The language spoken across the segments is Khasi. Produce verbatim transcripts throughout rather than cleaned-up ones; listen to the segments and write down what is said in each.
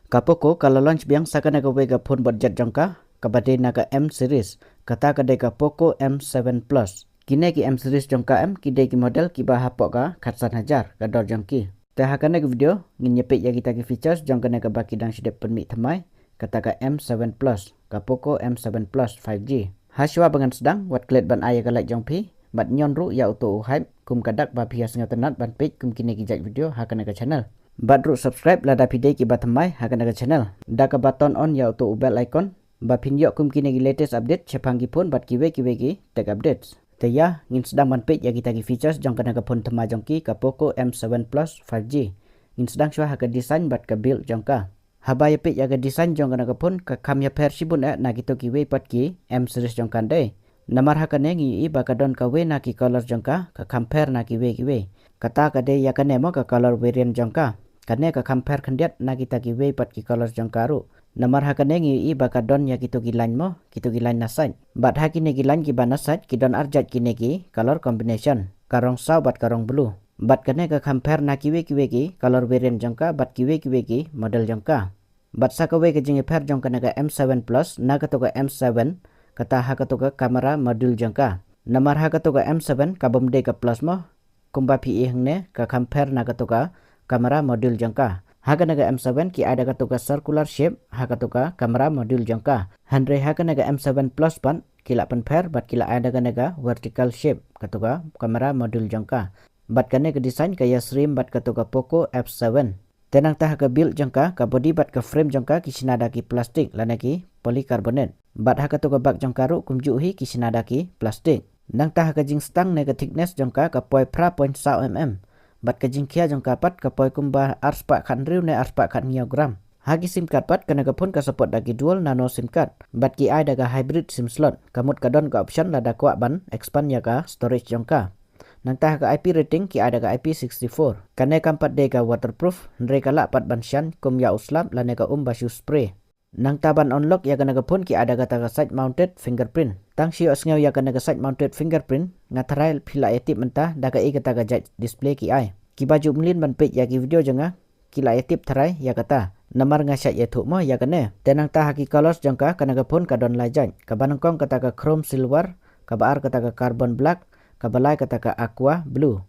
Ka Poco ka la launch biang sa kane kawei ka phone budget jong ka, kaba dei na ka M series, kata ka dei ka Poco M seven Plus. Kine ki M series jong ka em ki dei ki model kiba hapoh ka khatsan hajar ka dor jong ki. Te ha kane ka video ngin ïa peit ïa kita ki features jong kane kaba ki dang shu dep pynmih thymmai, kata ka M seven Plus, ka Poco M seven Plus five G. Hashwa ba ngan sdang, wat klet ban ai ïa ka like jong phi bad ñion ruh ïa uto u hype kum ka dak ba phi ïa sngewtynnat ban peit kum kine ki jait video ha kane ka channel. Bad ruh subscribe lada phi dei kiba thymmai ha kane ka channel, da kaba turn on ïa uto u bell icon ba phin ïoh kum kine ki latest update shaphang ki phone bad kiwei kiwei ki tech updates. Te ïa, ngin sdang ban peit ïa kita ki features jong kane ka phone thymmai jong ki, ka Poco M seven Plus five G. Ngin sdang shuwa ha ka design bad ka build jong ka. Haba ïa peit ïa ka design jong kane ka phone, ka kham ïapher shibun eh na kito kiwei pat ki M series jong ka, ym dei? Namar ha kane ngi ïohi ba ka don kawei na ki color jong ka ka kham pher na kiwei kiwei. Kata ka dei ïa kane mo ka color variant jong ka. Kane ka kham pher khyndiat na kita kiwei pat ki color jong ka ruh. Namar ha kane ngi ïohi ba ka don ïa kito ki line mo, kito ki line na side. Bad ha kine ki line kiba na side ki don ar jait kine ki color combination, ka rong saw bad ka rong blue. Bad kane ka kham pher na kiwei kiwei ki color variant jong ka bad kiwei kiwei ki model jong ka. Bad sa kawei ka jingïapher jong kane ka M seven Plus na kato ka M seven, kata ha kato ka camera module jong ka. Namar ha kato ka M seven ka bym dei ka Plus mo, kumba phi ïohi hangne, ka kham pher na kato ka camera module jong ka. Ha kane ka M seven ki ai da kato ka circular shape ha kato ka camera module jong ka. Hynrei ha kane ka M seven Plus pat ki la pynpher bad ki la ai da kane ka vertical shape, kato ka camera module jong ka. Bad kane ka design ka ïa syriem bad kato ka Poco F seven. Te nangta ha ka build jong ka, ka body bad ka frame jong ka ki shna da ki plastic lane ki polycarbonate. Bad ha kato ka back jong ka ruh kumjuh hi ki shna da ki plastic. Nangta ha ka jingstang ne ka thickness jong ka ka poi phra point saw mm. Bad ka jingkhia jong ka pat ka poi kumba arspah khathynriew ne arspah khathynñiew gram. Ha ki sim card pat kane ka phone ka support da ki dual nano sim card. Bad ki ai da ka hybrid sim slot. Ka mut ka don ka option lada kwah ban expand ïa ka storage jong ka. Nangta ha ka I P rating ki ai da ka I P sixty-four. Kane kam pat dei ka waterproof, hynrei ka lah pat ban shan kum ïa u slap lane ka um ba shu spray. Nangta ban unlock ïa kane ka phone ki ai da kata ka side mounted fingerprint. Tang shu ïohsngew ïa kane ka side mounted fingerprint, nga tharai phi lah ïa tip mynta da kaei kata ka jait display ki ai. Kiba ju mlien ban peit ïa ki video jong nga ki lah ïa tip tharai ïa kata, namar nga shait ïathuh mo ïa kane. Te nangta ha ki colors jong ka, kane ka phone ka don lai jait. Kaba nyngkong kata ka chrome silver, kaba ar kata ka carbon black, kaba lai kata ka aqua blue.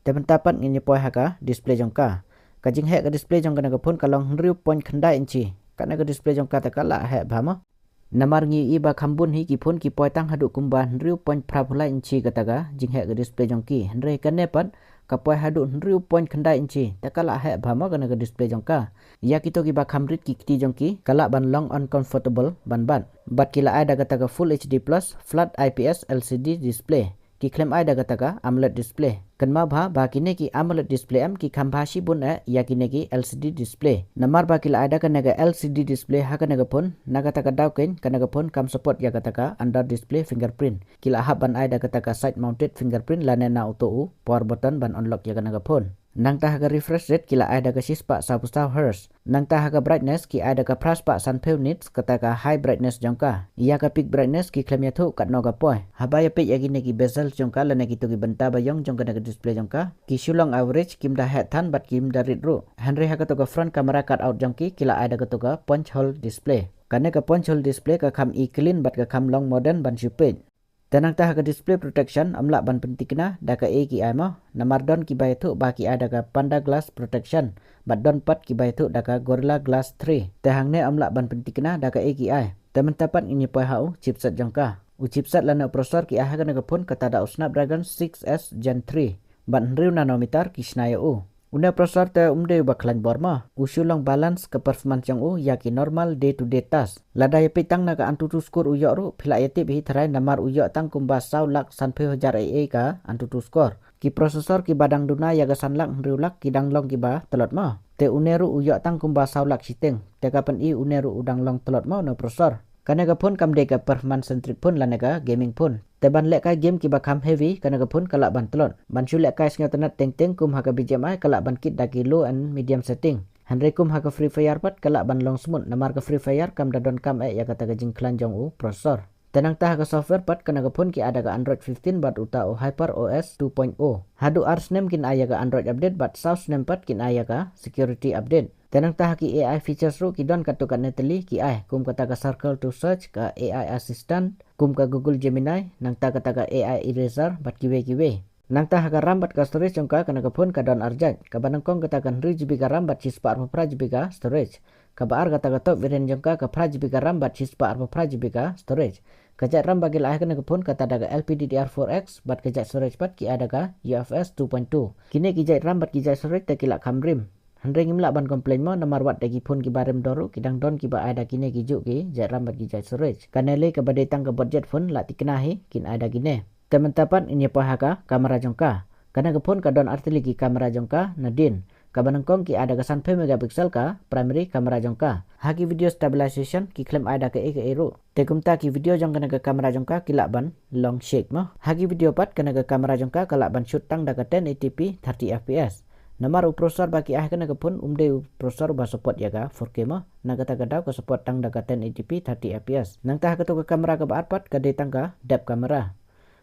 Te mynta pat ngin ïa poi ha ka display jong ka. Ka jingheh ka display jong kane ka phone ka long hynriew point khyndai inchi. Kane ka display jong ka te ka lah heh bha mo. Namar ngi ïohi ba kham bun hi ki phone ki poi tang haduh kumba hynriew point phra phew lai inchi kata ka jingheh ka display jong ki. Hynrei kane pat ka poi haduh hynriew point khyndai inchi. Te ka lah heh bha mo kane ka display jong ka. Ïa kito kiba kham rit ki kti jong ki, ka lah ban long uncomfortable ban bat. Bad ki la ai da kata ka full H D plus flat I P S L C D display. Ki khlem ai da kata ka AMOLED display. Kynmaw bha ba kine ki AMOLED display em ki kham bha shibun eh ïa kine ki L C D display. Namar ba ki la ai da kane ka L C D display ha kane ka phone, na kata ka daw keiñ kane ka phone kam support ïa kata ka under display fingerprint. Ki la hap ban ai da kata ka side mounted fingerprint lane na uto u power button ban unlock ïa kane ka phone. Nangta ha ka refresh rate ki la ai da ka shispah sawphew saw hertz. Nangta ha ka brightness ki ai da ka phraspah sanphew nits, kata ka high brightness jong ka. Ïa ka peak brightness ki khlem ïathuh katno ka poi. Haba ïa peit ïa kine ki bezels jong ka lane kito ki bynta ba ïong jong kane ka display jong ka, ki shu long average, kim da heh than bad kim da rit ruh. Hynrei ha kato ka front camera cutout jong ki, ki la ai da kato ka punch hole display. Kane ka punch hole display ka kham i clean bad ka kham long modern ban shu peit. Te nangta ha ka display protection, ym lah ban pynthikna da kaei ki ai mo. Namar don kiba ïathuh ba ki ai da ka Panda Glass protection bad don pat kiba ïathuh da ka Gorilla Glass three. Te hangne ym lah ban pynthikna da kaei ki ai. Te mynta pat ngin ïa poi ha u chipset jong ka. U chipset lane u processor ki ai ha kane ka phone kata da u Snapdragon six S Gen three bad hynriew nanometer ki shna ïa u. Une u processor te um dei uba khlaiñ bor mo. U shu long balance ka performance jong u ïa ki normal day to day task. Lada ïa peit tang na ka AnTuTu score u ïoh ruh, phi lah ïa tip hi tharai namar u ïoh tang kumba saw lak sanphew hajar A A ka AnTuTu score. Ki processor kiba dang duna ïa ka san lak hynriew lak ki dang long kiba tlot mo. Te une ruh u ïoh tang kumba saw lak shiteng. Te ka pyni une ruh u dang long tlot mo une u processor. Kane ka phone kam dei ka performance centric phone lane ka gaming phone. Te ban lehkai game kiba kham heavy, kane ka phone ka lah ban tlot. Ban shu lehkai sngewtynnat teng teng kum ha ka B G M I ka lah ban kit da ki low and medium setting. Hynrei kum ha ka Free Fire pat ka lah ban long smooth namar ka Free Fire kam da donkam eh ïa kata ka jingkhlaiñ jong u processor. Te nangta ha ka software pat kane ka phone ki ai da ka Android fifteen bad uta u Hyper O S two point o. Haduh ar snem kin ai ïa ka Android update bad saw snem pat kin ai ïa ka security update. Te nangta ha ki A I features ruh ki don katto katne tylli ki ai, kum kata ka Circle to Search, ka A I Assistant, kum ka Google Gemini, nangta kata ka A I Eraser bad kiwei kiwei. Nangta ha ka RAM bad ka storage jong ka, kane ka phone ka don ar jait. Kaba nyngkong kata ka hynriew GB ka RAM bad shispah arphew phra GB ka storage. Kaba ar kata ka top variant jong ka, ka phra GB ka RAM bad shispah arphew phra GB ka storage. Ka jait RAM ba ki la ai ha kane ka phone kata da ka L P D D R four X bad ka jait storage pat ki ai da ka U F S two point two. Kine ki jait RAM bad ki jait storage te ki la kham rim. Hynrei ngim lah ban complain mo, namar wat da ki phone kiba rim dor ruh ki dang don kiba ai da kine ki juh ki jait RAM bad ki jait storage. Kane lei kaba dei tang ka budget phone la thikna hi kin ai da kine. Te mynta pat ngin ïa poi ha ka kamera jong ka. Kane ka phone ka don ar tylli ki kamera jong ka nadien. Kaba nyngkong ki ai da ka sanphew megapixel ka primary kamera jong ka. Ha ki video stabilization ki khlem ai da kaei kaei ruh. Te kumta ki video jong kane ka kamera jong ka ki lah ban long shake mo. Ha ki video pat kane ka kamera jong ka ka lah ban shoot tang da ka ten eighty p thirty F P S. Namar u processor ba ki ai ha kane ka phone um dei u processor uba support ïa ka four K mo. Na kata ka daw ka support tang da ka ten eighty p thirty F P S. Nangta ha kato ka kamera kaba ar pat ka dei tang ka depth camera.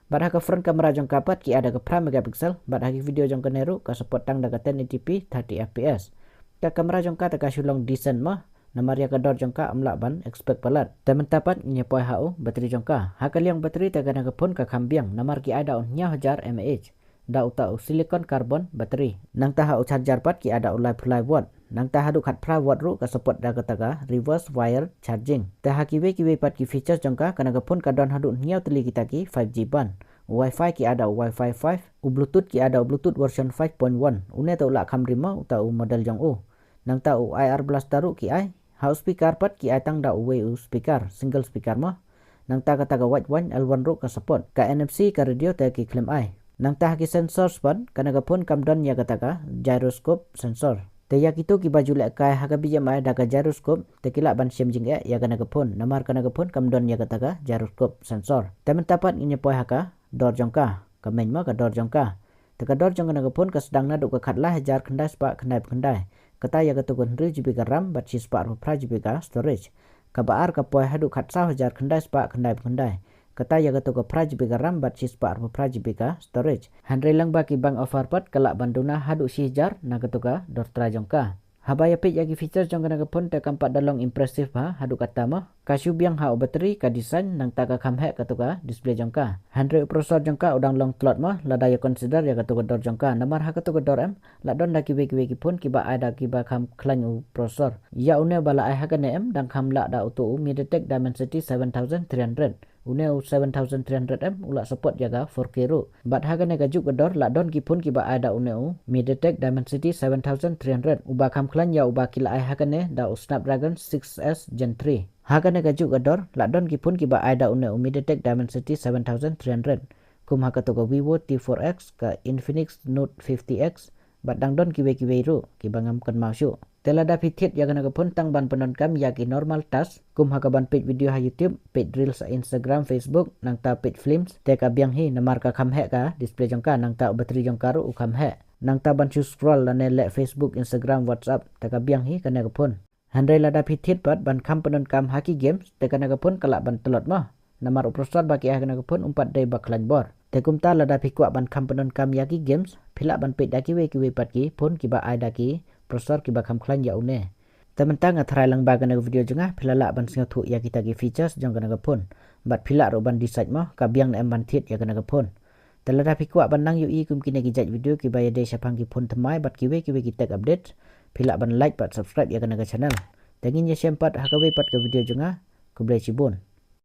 Bad ha ka front camera jong ka pat ki ai da ka phra megapixel, bad ha ki video jong kane ruh ka support tang da ka ten eighty p thirty F P S. Ka camera jong ka te ka shu long decent mo, namar ïa ka dor jong ka ym lah ban expect palat. Te mynta pat ngin ïa poi ha u battery jong ka. Ha ka liang battery te kane ka phone ka kham biang, namar ki ai da u hynñiew hajar mAh. Da uta u silicon carbon battery. Nangta ha u charger pat ki ai da u laiphew lai watt. Nangta haduh khatphra watt ruh ka support da kata ka reverse wire charging. Te ha kiwei kiwei pat ki features jong ka, kane ka phone ka don haduh hynñiew tylli kita ki five G band. U Wi-Fi ki ai da u Wi-Fi five, u Bluetooth ki ai da u Bluetooth version five point one. Une te u la kham rim mo uta u model jong u. Nangta u I R blaster ruh ki ai. Ha u speaker pat ki ai tang da uwei u speaker, single speaker mo. Nangta kata ka wide band L one ruh ka support. Ka N F C ka radio te ki khlem ai. Nangta ha ki sensors pat, kane ka phone kam don ïa kata ka gyroscope sensor. Te ïa kito kiba ju lehkai ha ka B M I da ka gyroscope, te ki lah ban shem jingeh ïa kane ka phone. Namar kane ka phone kam don ïa kata ka gyroscope sensor. Te mynta pat ngin ïa poi ha ka dor jong ka, ka main mo ka dor jong ka. Te ka dor jong kane ka phone ka sdang naduh ka khatlai hajar khyndai spah khyndaiphew khyndai. Kata ïa kato ka hynriew GB ka RAM bad shispah arphew phra GB ka storage. Kaba ar ka poi haduh khatsaw hajar khyndai spah khyndaiphew khyndai. Kata ïa kato ka phra GB ka RAM bad shispah arphew phra GB ka storage. Hynrei lyngba ki bank offer pat ka lah ban duna haduh shi hajar na kato ka dor trai jong ka. Haba ïa peit ïa ki features jong kane ka phone te kam pat da long impressive bha haduh katta mo. Ka shu biang ha u battery, ka design, nangta ka kham heh kato ka display jong ka. Hynrei u processor jong ka u dang long tlot mo, lada ïa consider ïa kato ka dor jong ka. Namar ha kato ka dor em, la don da kiwei kiwei ki phone kiba ai da kiba kham khlaiñ u processor. Ïa une ba la ai ha kane em, dang kham lah da uto u MediaTek Dimensity seven thousand three hundred. Une u seven thousand three hundred em, u la support ïa ka four K ruh. Bad ha kane ka juh ka dor, la don ki phone kiba ai da une u MediaTek Dimensity seven thousand three hundred. Uba kham khlaiñ ïa uba ki la ai ha kane da u Snapdragon six S Gen three. Ha kane ka juh ka dor, la don ki phone kiba ai da une u MediaTek Dimensity seven thousand three hundred. Kum ha kato ka Vivo T four X, ka Infinix Note fifty X, bad dang don kiwei kiwei ruh, kiba ngam kynmaw shuh. Te lada phi thied ïa kane ka phone tang ban pyndonkam ïa ki normal task, kum ha ka ban peit video ha YouTube, peit reels ha Instagram, Facebook, nangta peit films, te ka biang hi, namar ka kham heh ka display jong ka, nangta u battery jong ka ruh u kham heh. Nangta ban shu scroll lane leh Facebook, Instagram, WhatsApp, te ka biang hi kane ka phone. Hynrei lada phi thied pat ban kham pyndonkam ha ki games, te kane ka phone ka lah ban tlot mo. Namar u processor ba ki ai ha kane ka phone um pat dei ba khlaiñ bor. Te kumta lada phi kwah ban kham pyndonkam ïa ki games, phi lah ban peit da kiwei kiwei pat ki phone kiba ai da ki processor kiba kham khlaiñ ïa une. Te mynta nga tharai lang ba kane ka video jong nga, phi la lah ban sngewthuh ïa kita ki features jong kane ka phone. Bad phi lah ruh ban decide mo, ka biang ne em ban thied ïa kane ka phone. Te lada phi kwah ban nang ïohi kum kine ki jait video kiba ïadei shaphang ki phone thymmai bad kiwei kiwei ki tech update, phi lah ban like bad subscribe ïa kane ka channel. Te ngin ïashem pat ha kawei pat ka video jong nga, khublei shibun.